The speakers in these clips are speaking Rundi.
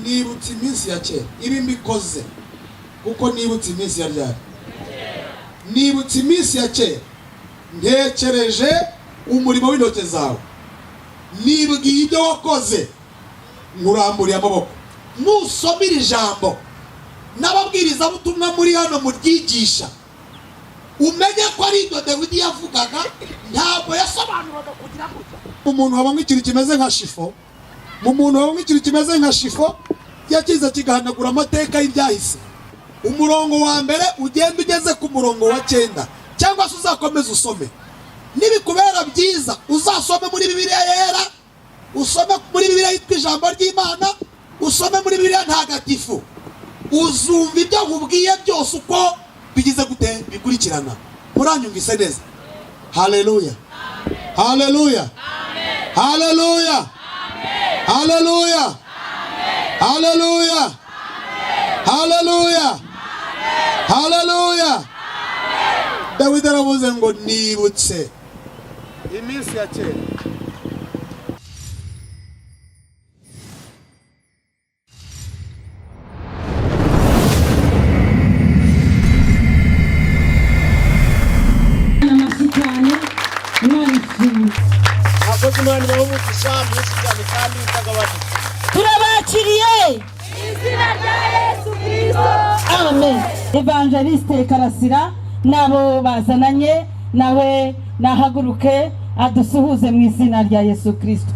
Nibutse iminsi ya kera. Ibi mbikoze kuko nibutse iminsi ya ryari? Nibutse iminsi ya kera, ntekereje umurimo w'intoki zawe, nibwiye ibyo wakoze, nkuramburiye amaboko. Nusoma iri jambo n'ababwirizabutumwa muri hano muryigisha, umenye ko ari ibyo Dawidi yavugaga. Ntabwo yasobanuraga kugira gutya. Umuntu habamo ikintu kimeze nka chiffon, mu muntu habamo ikintu kimeze nka chiffon yakiza kigahanagura amateka y'ibyahise. Umurongo wa mbere ugenda ugeze ku murongo wa 9, cyangwa se uzakomeze usome. Nibikubera byiza uzasome muri Bibiliya Yera, usome muri Bibiliya yitwa Ijambo ry'Imana, usome muri Bibiliya Ntagatifu, uzumva ibyo nkubwiye byose uko bigize gute bikurikirana. Muranyumvise neza? Haleluya, haleluya, haleluya, haleluya, haleluya, haleluya, haleluya. Dawidi aravuze ngo nibutse iminsi ya kera. Amashyi cyane, Imana ishimwe. Abakozi, Imana ibahe umugisha mwinshi cyane kandi utagabanije. Turabakiriye. Izina rya Yesu Kirisito. Amen. Evangeliste Karasira n'abo bazananye nawe nahaguruke adusuhuze mu izina rya Yesu Kirisito.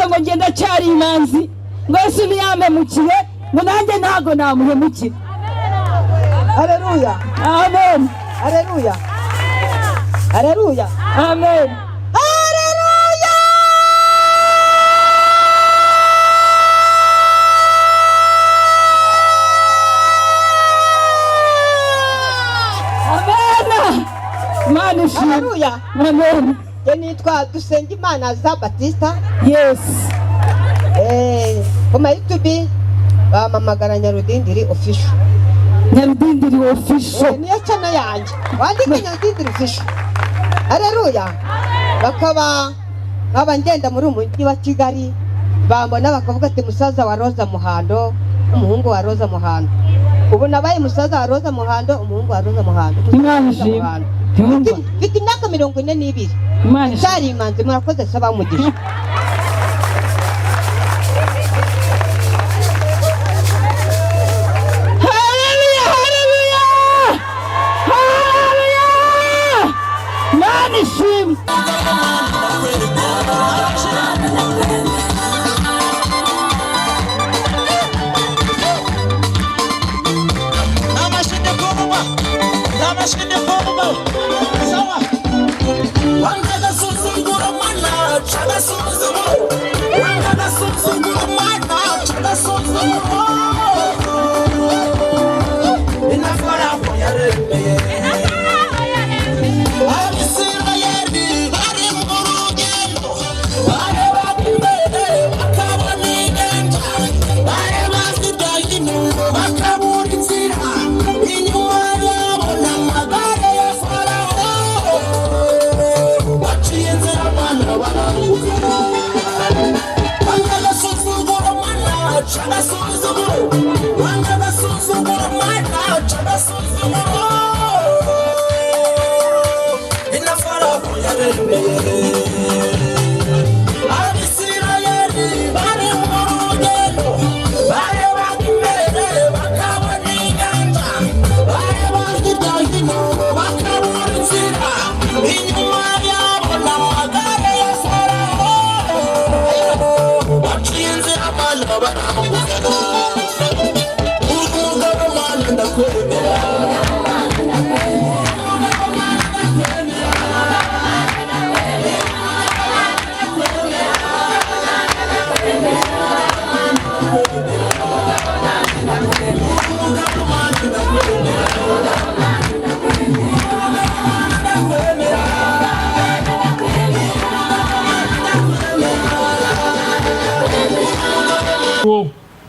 Ngo ngenda cyari imanzi, ngo Yesu ntiyampemukiye, ngo nanjye ntabwo namuhemukira. Haleluya. Amen. Haleluya. Haleluya. Amen. Haleluya. Amen. Imana ishimwe. Haleluya. Amen. Njye nitwa Dusengimana za Batista. Yes. Ku ma YouTube bampamagara Nyarudindiri Official. Nyarudindiri Official. Niyo channel yanjye. Wandike Nyarudindiri Official. Haleluya. Bakaba nkaba ngenda muri uyu mujyi wa Kigali, bambona bakavuga ati musaza wa Roza Muhando, umuhungu wa Roza Muhando. Ubu nabaye musaza wa Roza Muhando, umuhungu wa Roza Muhando. Imana Roza ishimwe. Muhando. Yumva. Mfite imyaka 42. Imana ishimwe. Cyari imanzi, murakoze, saba umugisha. Haleluya, haleluya, haleluya. Imana ishimwe. Sawa.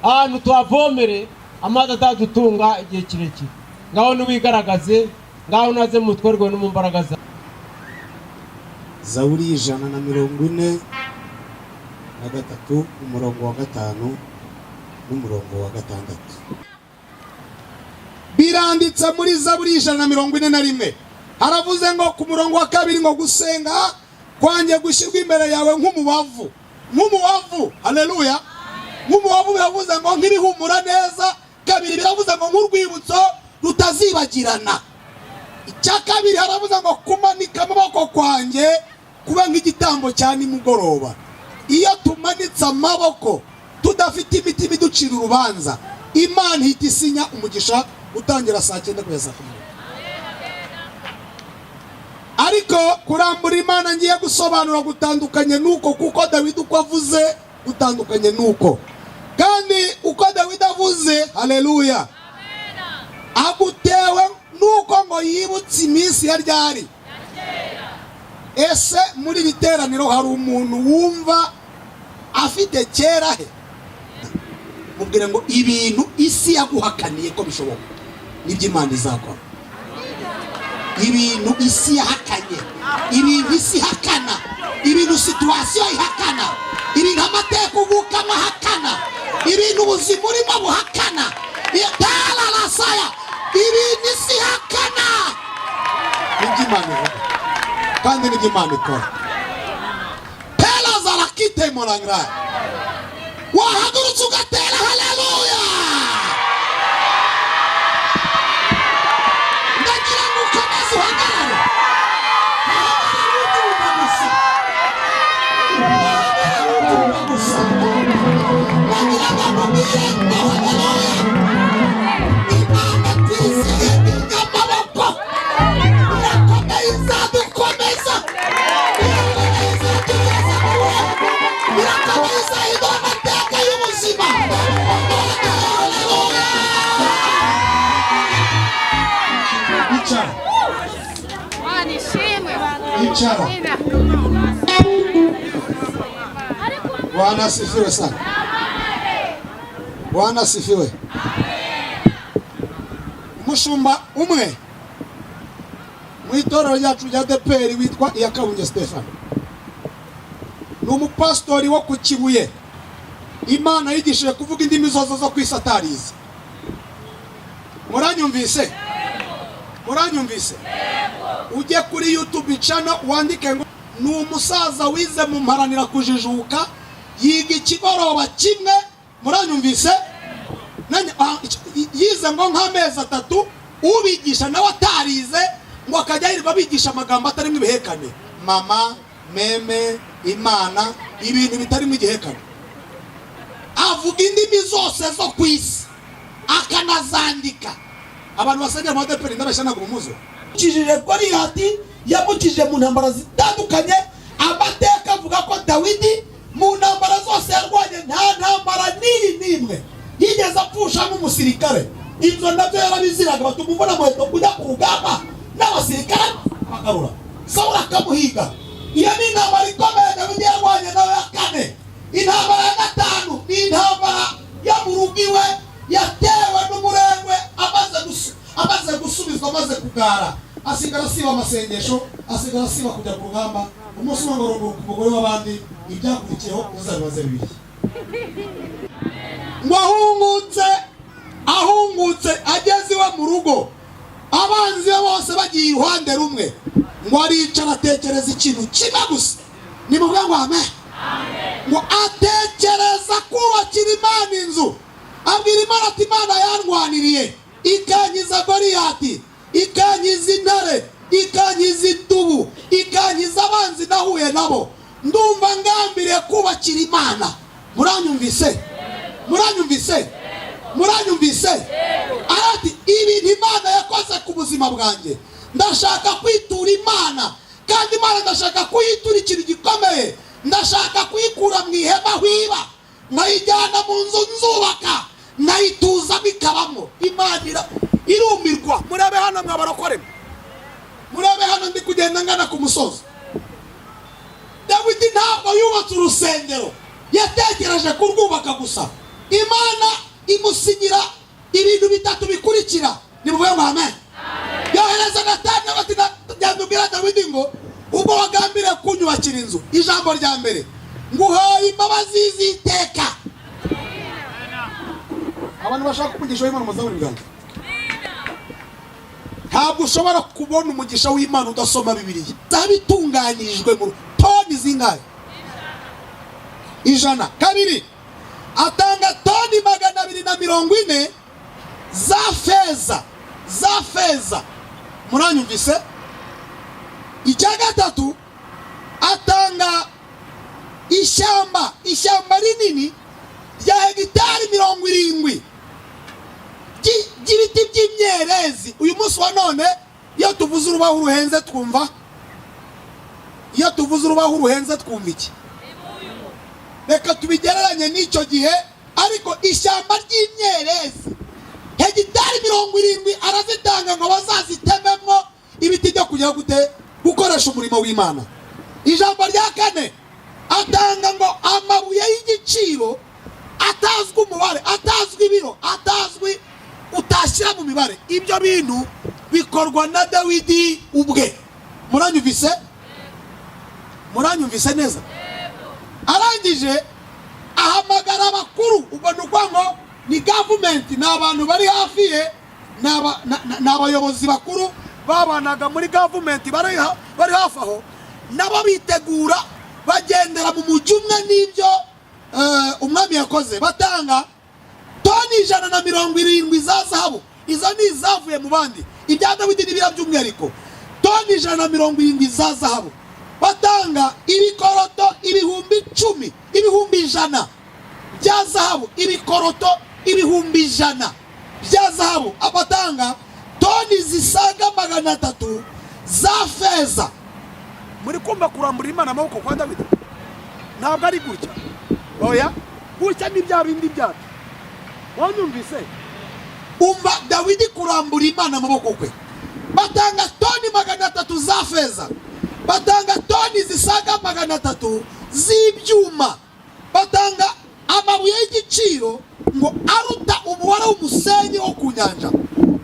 Ahantu tuhavomere amazi atadutunga igihe kirekire. Ngaho niwigaragaze, ngaho naze mutwerwe no mu mbaraga zawe. Zaburi 143, umurongo wa 5 n'umurongo wa 6. Biranditse muri Zaburi 141, haravuze ngo ku murongo wa 2 ngo gusenga kwanjye gushyirwa imbere yawe nk'umubavu, nk'umubavu. Haleluya! Nk'umubavu biravuze ngo nk'ibihumura neza. Kabiri biravuze ngo nk'urwibutso rutazibagirana. Icya kabiri haravuze ngo kumanika amaboko kwanjye kuba nk'igitambo cya nimugoroba. Iyo tumanitse amaboko tudafite imitima iducira urubanza, Imana ihita isinya umugisha utangira saa 9 kugeza saa 10. Ariko kurambura Imana ngiye gusobanura gutandukanye nuko, kuko Dawidi uko avuze gutandukanye nuko, kandi uko Dawidi avuze, haleluya, agutewe nuko ngo yibutse iminsi ya ryari. Ese muri iri teraniro hari umuntu wumva afite kera he? Mubwire ngo ibintu isi yaguhakaniye ko bishoboka nibyo Imana izakora. Ibintu isi yahakanye, ibintu isi ihakana, ibintu situation ihakana, ibintu amateka uvukamo ahakana, ibintu ubuzima urimo buhakana, tararasaya, ibintu isi ihakana nibyo Imana ivuga kandi nibyo Imana ikora. Pela zarakite morangra, wahagurutse ugatera haleluya. Ndagira ngo ukomeze uhagarare, uhagarare ubyumva gusa, uhagarare ubyumva gusa. Ndagira ngo nkubwire ngo haleluya, Imana twizeye amaboko irakomeye, izadukomeza, irakomeye, izatugeza kure, irakomeye, izahindura amateka y'ubuzima. Haleluya! Icara, icara. Bwana asifiwe sana. Bwana asifiwe. Umushumba umwe mu itorero ryacu rya ADEPR witwa Iyakabunge Stefano ni umupasitori wo ku Kibuye. Imana yigishije kuvuga indimi zose zo ku isi atarize. Muranyumvise? Muranyumvise? Ujye kuri YouTube channel wandike ngo ni umusaza wize mu mparanira kujijuka, yiga ikigoroba kimwe. Muranyumvise? Yize ngo nk'amezi 3, ubigisha nawe atarize, ngo akajya yirirwa abigisha amagambo atarimo ibihekane, mama, meme, Imana, ibintu bitarimo igihekane. Avuga indimi zose zo ku isi akanazandika. Abantu basengera mu ADEPR, ndabeshya? Ntabwo mumuzi. Yakijije Goliyati, yamukijije mu ntambara zitandukanye. Amateka avuga ko Dawidi mu ntambara zose yarwanye nta ntambara n'iyi n'imwe yigeze apfushamo umusirikare. Ibyo nabyo yarabiziraga, batuma umubona muheto ujya ku rugamba n'abasirikare abagarura, Sawuli akamuhiga. Iyo ni intambara ikomeye Dawidi yarwanye nawe ya kane. Intambara ya gatanu ni intambara yo mu rugo iwe yatewe n'umurengwe, amaze gusubizwa, amaze kugara, asigara asiba amasengesho, asigara asiba kujya ku rugamba. Umunsi umwe ngo arunguruka umugore w'abandi. Ibyakurikiyeho uzabibaze bibiri. Ngo ahungutse ageze iwe mu rugo, abanzi be bose bagiye iruhande rumwe, ngo aricara atekereza ikintu kimwe gusa. Nimuvuga ngo amen. Ngo atekereza kubakira Imana inzu. Abwira Imana ati: "Imana yandwaniriye, ikankiza Goliyati, ikankiza intare, ikankiza idubu, ikankiza abanzi nahuye nabo, ndumva ngambiriye kubakira Imana." Muranyumvise? Muranyumvise? Muranyumvise? Arati: "Ibintu Imana yakoze ku buzima bwanjye, ndashaka kwitura Imana, kandi Imana ndashaka kuyitura ikintu gikomeye. Ndashaka kuyikura mu ihema aho iba, nkayijyana mu nzu nzubaka, nkayituzamo, ikabamo." Imana irumirwa. Murebe hano, mwabarokore, murebe hano, ndi kugenda ngana ku musozi. Dawidi ntabwo yubatse urusengero, yatekereje kurwubaka gusa. Imana imusinyira ibintu bitatu bikurikira. Nimuvuge ngo amen. Yohereza Natani bati: "Byandubwira Dawidi ngo ubwo wagambiriye kunyubakira inzu, ijambo rya mbere, nguhaye imbabazi z'iteka." Abantu bashaka umugisha w'Imana, muzabona ibiganza. Ntabwo ushobora kubona umugisha w'Imana udasoma Bibiliya. Zaba itunganyijwe mu toni zingahe? 100. Kabiri, atanga toni 240 za feza, za feza. Muranyumvise? Icya gatatu, atanga ishyamba, ishyamba rinini rya hegitari 70 ry'ibiti by'imyerezi. Uyu munsi wa none iyo tuvuze urubaho ruhenze twumva, iyo tuvuze urubaho ruhenze twumva iki? Reka tubigereranye n'icyo gihe. Ariko ishyamba ry'imyerezi, hegitari 70, arazitanga ngo bazazitememo ibiti byo kujya gute? Gukoresha umurimo w'Imana. Ijambo rya kane, atanga ngo amabuye y'igiciro atazwi umubare, atazwi ibiro, atazwi, utashyira mu mibare. Ibyo bintu bikorwa na Dawidi ubwe. Muranyumvise? Muranyumvise neza? Arangije ahamagara abakuru. Ubwo ni ukuvuga ngo ni government, ni abantu bari hafi ye, ni abayobozi bakuru babanaga muri government bari hafi aho, nabo bitegura bagendera mu mujyi umwe n'ibyo umwami yakoze. Batanga toni 170 za zahabu. Izo ni izavuye mu bandi, ibya Dawidi n'ibira by'umwihariko, toni 170 za zahabu. Batanga ibikoroto 10,000, 100,000 bya zahabu, ibikoroto 100,000 bya zahabu. Abatanga toni zisaga 300 za feza. Muri kumva kurambura Imana amaboko kwa Dawidi? Ntabwo ari gutya, oya. Gutya ni bya bindi byacu. Wanyumvise? Umva Dawidi kurambura Imana amaboko kwe. Batanga toni 300 za feza, batanga toni zisaga 300 z'ibyuma, batanga amabuye y'igiciro ngo aruta umubare w'umusenyi wo ku nyanja.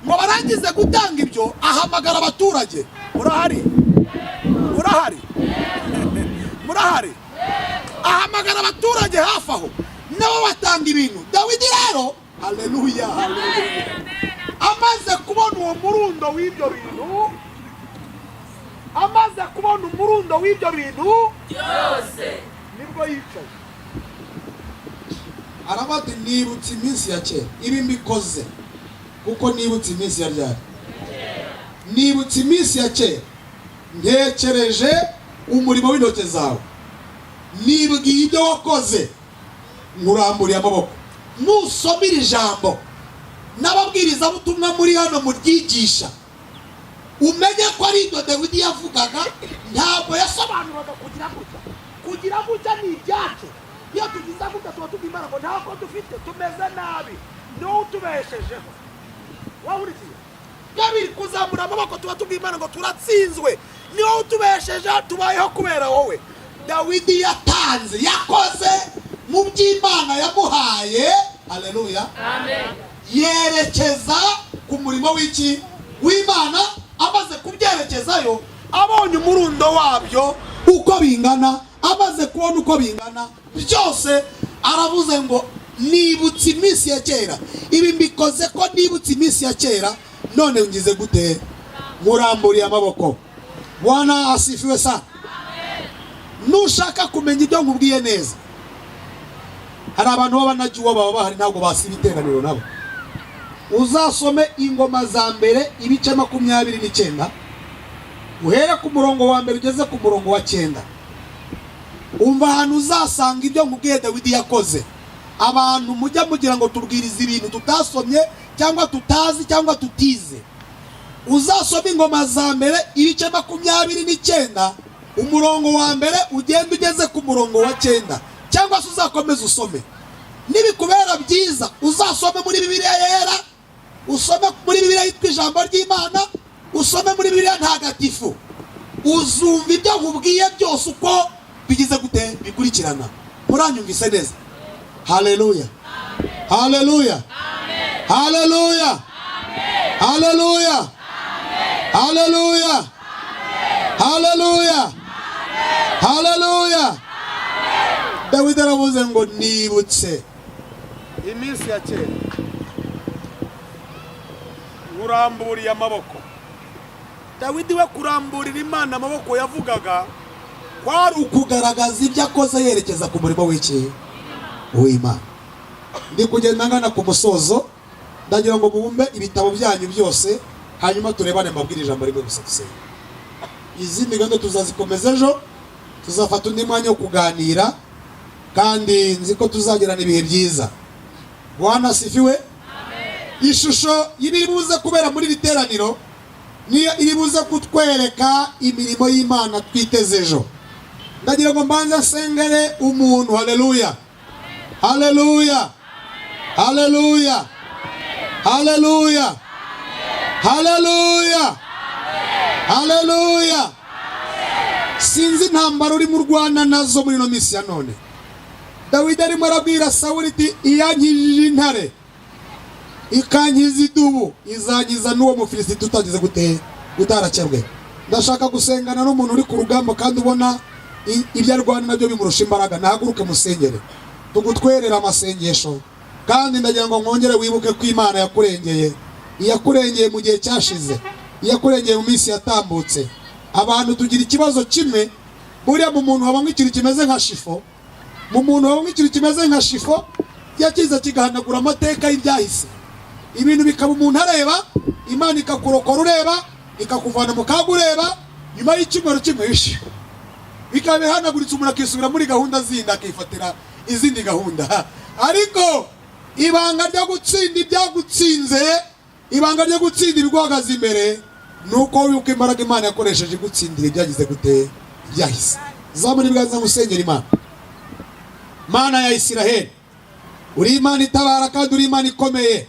Ngo barangize gutanga ibyo, ahamagara abaturage. Murahari? Murahari? Murahari? Ahamagara abaturage hafi aho, nabo batanga ibintu. Dawidi rero, haleluya, haleluya, amaze kubona uwo murundo w'ibyo bintu, amaze kubona umurundo w'ibyo bintu byose, nibwo yicaye aravuga ati: "Nibutse iminsi ya kera. Ibi mbikoze kuko nibutse iminsi ya ryari? Nibutse iminsi ya kera, ntekereje umurimo w'intoki zawe, nibwiye ibyo wakoze, nkuramburiye amaboko." Nusoma iri jambo, n'ababwirizabutumwa muri hano muryigisha, umenye ko ari ibyo Dawidi yavugaga. Ntabwo yasobanuraga kugira gutya. Kugira gutya ni ibyacu. Iyo tugize gutya tuba tubwira Imana ngo ntabwo dufite, tumeze nabi, niwowe utubeshejeho. Wahurikiye? Kabiri, kuzamura amaboko tuba tubwira Imana ngo turatsinzwe, ni wowe utubeshejeho, tubayeho kubera wowe. Dawidi yatanze, yakoze mu by'Imana yamuhaye, haleluya, yerekeza ku murimo w'iki? W'Imana. Amaze kubyerekezayo, abonye umurundo wabyo uko bingana, amaze kubona uko bingana byose, aravuze ngo: "Nibutse iminsi ya kera. Ibi mbikoze ko nibutse iminsi ya kera. None ngize gute? Nkuramburiye amaboko." Bwana asifiwe sana. Nushaka kumenya ibyo nkubwiye neza, hari abantu b'abanajuwa baba bahari, ntabwo basiba iteraniro nabo. Uzasome Ingoma za Mbere ibice 29, uhere ku murongo wa mbere ugeze ku murongo wa cyenda. Umva ahantu uzasanga ibyo nkubwiye Dawidi yakoze. Abantu mujya mugira ngo tubwirize ibintu tutasomye cyangwa tutazi cyangwa tutize. Uzasome Ingoma za Mbere ibice 29, umurongo wa mbere ugenda ugeze ku murongo wa cyenda, cyangwa se uzakomeza usome. Nibikubera byiza, uzasome muri Bibiliya Yera, usome muri Bibiliya yitwa Ijambo ry'Imana, usome muri Bibiliya Ntagatifu, uzumva ibyo nkubwiye byose uko bigize gute, bikurikirana. Muranyumvise neza? Haleluya. Haleluya, haleluya, haleluya, haleluya, haleluya, haleluya. Dawidi aravuze ngo: "Nibutse iminsi ya kera, nkuramburiye amaboko." Dawidi we kuramburira Imana amaboko yavugaga kwari ukugaragaza ibyo akoze yerekeza ku murimo w'iki? W'Imana. Ndi kugenda ngana ku musozo. Ndagira ngo mubumbe ibitabo byanyu byose, hanyuma turebane, mbabwire ijambo rimwe gusa, dusenga. Izindi gahunda tuzazikomeza ejo, tuzafata undi mwanya wo kuganira, kandi nzi ko tuzagirana ibihe byiza. Bwana asifiwe. Ishusho y'ibiri buze kubera muri iri teraniro niyo iri buze kutwereka imirimo y'Imana twiteze ejo. Ndagira ngo mbanze nsengere umuntu. Haleluya, haleluya, haleluya, haleluya, haleluya, haleluya. Sinzi intambara urimo urwana nazo muri ino minsi ya none. Dawidi arimo arabwira Sawuli iti: "Iyankijije intare, ikankiza idubu, izankiza n'uwo Mufilisiti utagize gute? Utarakebwe." Ndashaka gusengana n'umuntu uri ku rugamba kandi ubona ibyo arwana nabyo bimurusha imbaraga. Nahaguruke musengere, tugutwerere amasengesho. Kandi ndagira ngo mwongere wibuke ko Imana yakurengeye, iyakurengeye mu gihe cyashize, iyakurengeye mu minsi yatambutse. Abantu tugira ikibazo kimwe. Buriya mu muntu habamo ikintu kimeze nka chiffon, mu muntu habamo ikintu kimeze nka chiffon yakiza kigahanagura amateka y'ibyahise, ibintu bikaba umuntu areba. Imana ikakurokora ureba, ikakuvana mu kaga ureba. Nyuma y'icyumweru kimwe ishi bikaba bihanaguritse, umuntu akisubira muri gahunda zindi, akifatira izindi gahunda. Ariko ibanga ryo gutsinda ibyagutsinze, ibanga ryo gutsinda ibiguhagaze imbere, ni uko wibuka imbaraga Imana yakoresheje igutsindira ibyagize gute? Ibyahise. Zamura ibiganza ngusengera. Imana, Mana ya Isiraheli, uri Imana itabara kandi uri Imana ikomeye.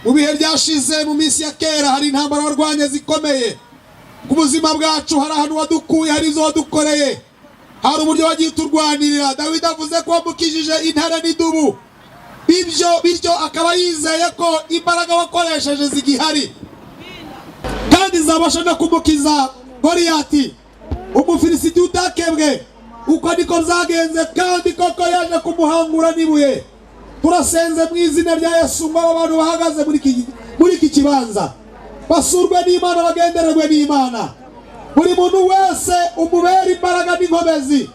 Mu bihe byashize, mu minsi ya kera, hari intambara warwanye zikomeye ku buzima bwacu. Hari ahantu wadukuye, hari izo wadukoreye, hari uburyo wagiye uturwanirira. Dawidi avuze ko wamukijije intare n'idubu, ibyo bityo akaba yizeye ko imbaraga wakoresheje zigihari kandi zabasha no kumukiza Goriyati, Umufilisiti utakebwe. Uko niko byagenze, kandi koko yaje kumuhangura n'ibuye. Turasenze mu izina rya Yesu ngo aba bantu bahagaze muri iki kibanza basurwe n'Imana, bagendererwe n'Imana. Buri muntu wese umubere imbaraga n'inkomezi,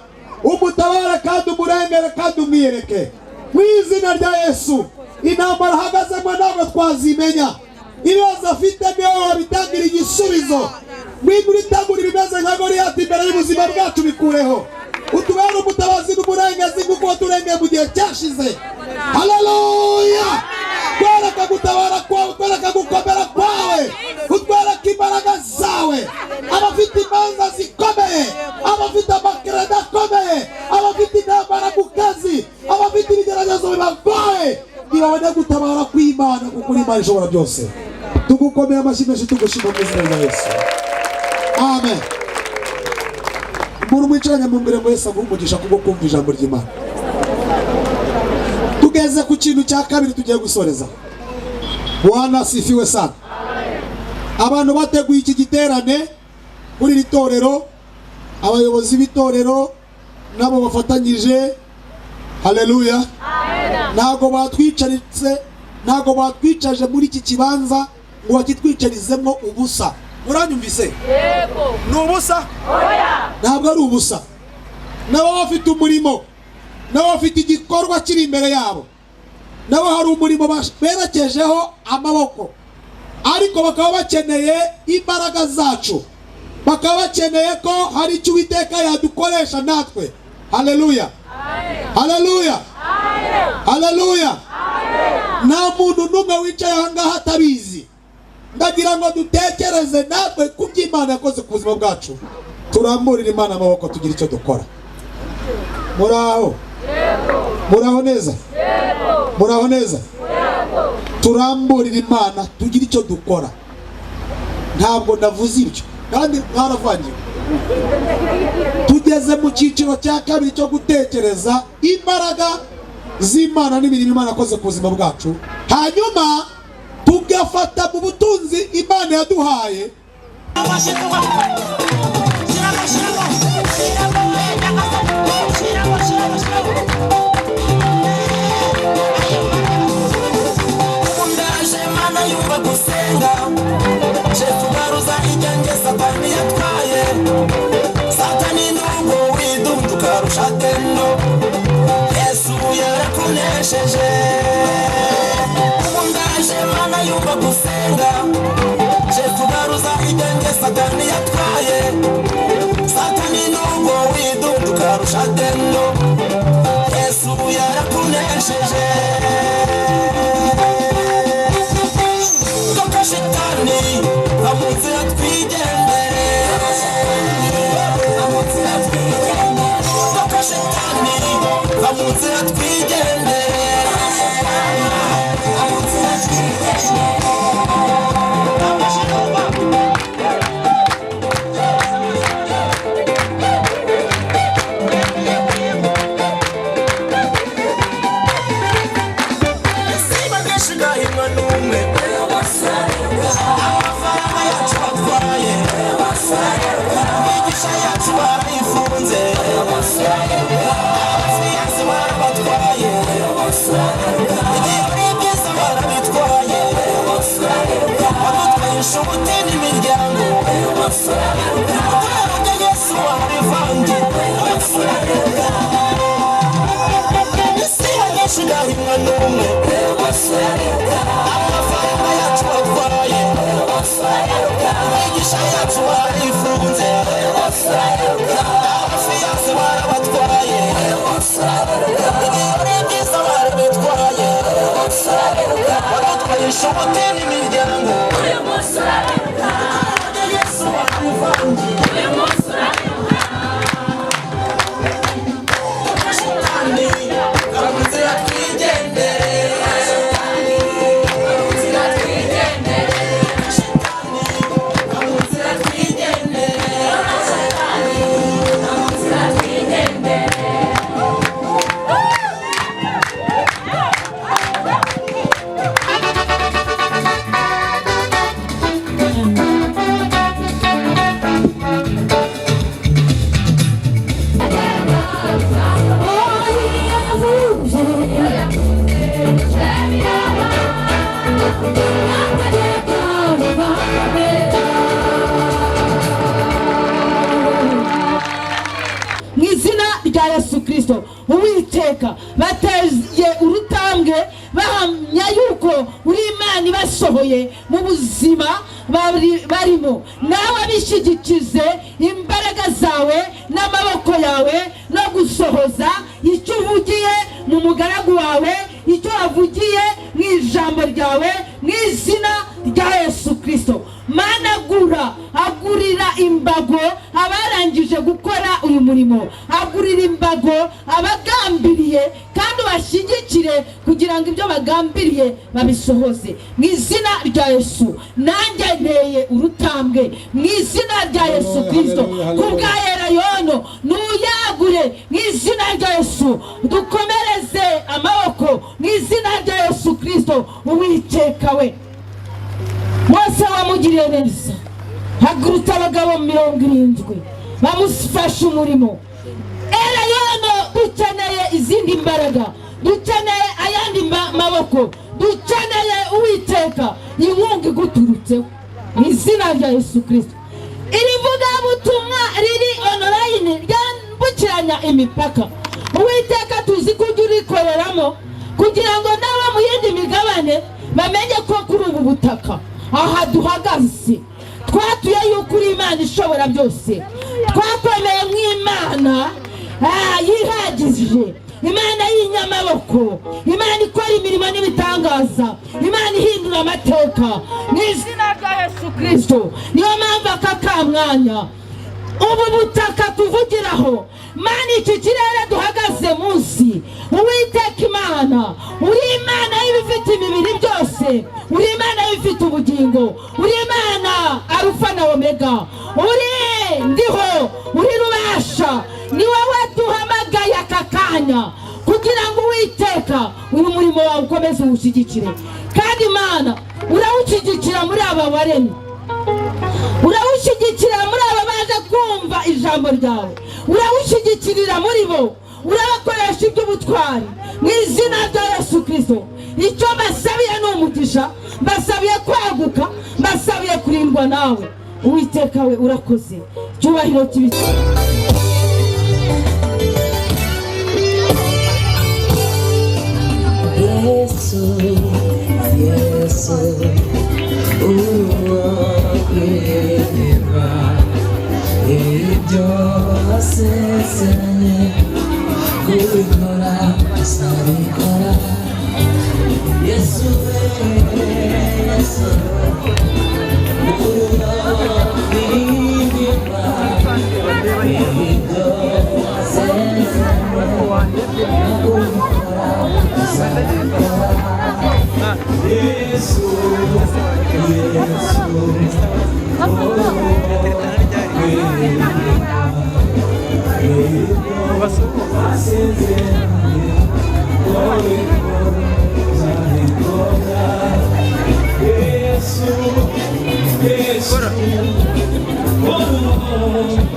umutabare kandi umurengere kandi umwiyereke mu izina rya Yesu. Intambara ahagazemo ntabwo twazimenya, ibibazo afite niwe wabitangira igisubizo. Ngwino uritegura ibimeze nka Goriyati imbere y'ubuzima bwacu, bikureho, utubere umutabazi n'umurengezi nk'uko waturengeye mu gihe cyashize. Haleluya! Twereka gutabara kwawe, twereka gukomera kwawe, utwereka imbaraga zawe. Abafite imanza zikomeye, abafite amakereda akomeye, abafite intambara mu kazi, abafite ibigeragezo bibagoye, ntibabone gutabara kw'Imana, kuko uri Imana ishobora byose. Tugukomeye amashyi menshi, tugushima mu izina rya Yesu, amen. Umuntu mwicaranye mubwire ngo: "Yesu aguhe umugisha kubwo kumva ijambo ry'Imana." Tugeze ku kintu cya kabiri tugiye gusoreza. Bwana asifiwe sana. Abantu bateguye iki giterane muri iri torero, abayobozi b'itorero nabo bafatanyije, haleluya, ntabwo batwicaritse, ntabwo batwicaje muri iki kibanza ngo bakitwicarizemo ubusa. Muranyumvise? Yego. Ni ubusa? Oya. Ntabwo ari ubusa. Nabo bafite umurimo, nabo bafite igikorwa kiri imbere yabo, nabo hari umurimo berekejeho amaboko, ariko bakaba bakeneye imbaraga zacu, bakaba bakeneye ko hari icyo Uwiteka yadukoresha natwe. Haleluya, haleluya, haleluya. Nta muntu n'umwe wicaye aha ngaha atabizi. Ndagira ngo dutekereze natwe ku byo Imana yakoze ku buzima bwacu, turamburire Imana amaboko, tugire icyo dukora. Muraho? Muraho neza? Muraho neza? Turamburire Imana, tugire icyo dukora. Ntabwo navuze ibyo kandi mwaravangiwe. Tugeze mu cyiciro cya kabiri cyo gutekereza imbaraga z'Imana n'imirimo Imana yakoze ku buzima bwacu, hanyuma tugafata mu butunzi Imana yaduhaye. Ndaje Mana yumva gusenga, shefu garuza ijyanjye Satani yatwaye. Satani nubwo widunda ukarusha tendo, Yesu yarakunesheje. Ubu ndaje Mana yumva gusenga, shefu garuza ijyanjye Satani yatwaye. Satani nubwo widunda ukarusha tendo, Yesu yarakunesheje. Toka shitani, va mu nzira twigendere. Toka shitani, va mu nzira twigendere. Simba gashigahimwa n'umwe, amafaranga yacu batwaye, imigisha yacu barayifunze, abafiyanse barabatwaye, ibirori byiza barabitwaye, badutwaye inshuti n'imiryango, uturabya Yesu warabivange. Isi yagashigahimwa n'umwe, amafaranga yacu batwaye, imigisha yacu barayifunze, abafiyanse barabatwaye, ibirori byiza barabitwaye, badutwaye inshuti n'imiryango. Yesu warabivange. Shitani, va mu nzira twigendere. Shitani, va mu nzira twigendere. Mu izina rya Yesu Kirisito, Uwiteka, bateye urutambwe bahamya yuko uri Imana ibasohoye mu buzima barimo, nawe abishyigikize imbaraga zawe n'amaboko yawe no gusohoza icyo uvugiye mu mugaragu wawe, icyo wavugiye mu ijambo ryawe, mu izina rya Yesu Kirisito. Mana, agura, agurira imbago abarangije gukora uyu murimo, agurira imbago abagambiriye, kandi ubashyigikire kugira ngo ibyo bagambiriye babisohoze mu izina rya Yesu. Nanjye nteye urutambwe mu izina rya Yesu Kirisito Hallelujah, ku bwa Elayono, nuyagure mu izina rya Yesu, dukomereze amaboko mu izina rya Yesu Kirisito. Uwiteka we, Mose wamugiriye neza, hagurutse abagabo 70 bamufashe umurimo. Elayono, dukeneye izindi mbaraga, dukeneye ayandi maboko, dukeneye Uwiteka inkunga iguturutseho mu izina rya Yesu Kirisito. Iri vugabutumwa riri online ryambukiranya imipaka, Uwiteka, tuzi ko ujya urikoreramo kugira ngo n'abo mu yindi migabane bamenye ko kuri ubu butaka aha duhagaze twatuye yuko uri Imana ishobora byose. Twakomeye nk'Imana yihagije, Imana y'inyamaboko, Imana ikora imirimo n'ibitangaza, Imana ihindura amateka mu izina rya Yesu Kirisito. Niyo mpamvu aka kamwanya, ubu butaka tuvugiraho, Mana, iki kirere duhagaze munsi, Uwiteka Imana, uri Imana y'ibifite imibiri byose, uri Imana y'ibifite ubugingo, uri Imana Arufa na Omega, uri Ndiho, uri Rubasha. Ni wowe duhamagaye aka kanya kugira ngo Uwiteka Uwukomeze, uwushyigikire. Kandi Imana, urawushyigikira muri aba waremye, urawushyigikira muri aba baje kumva ijambo ryawe, urawushyigikirira muri bo, urabakoresha iby'ubutwari mu izina rya Yesu Kirisito. Icyo mbasabiye ni umugisha, mbasabiye kwaguka, mbasabiye kurindwa nawe. Uwiteka we, urakoze. Icyubahiro kibi. Yesu, Yesu, uwo kwiheba, ibyo wasezeranye kubikora uzabikora. Yesu we, Yesu, uwo kwiheba, ibyo wasezeranye kubikora uzabikora. Yesu, Yesu, Yesu, Yesu, oh,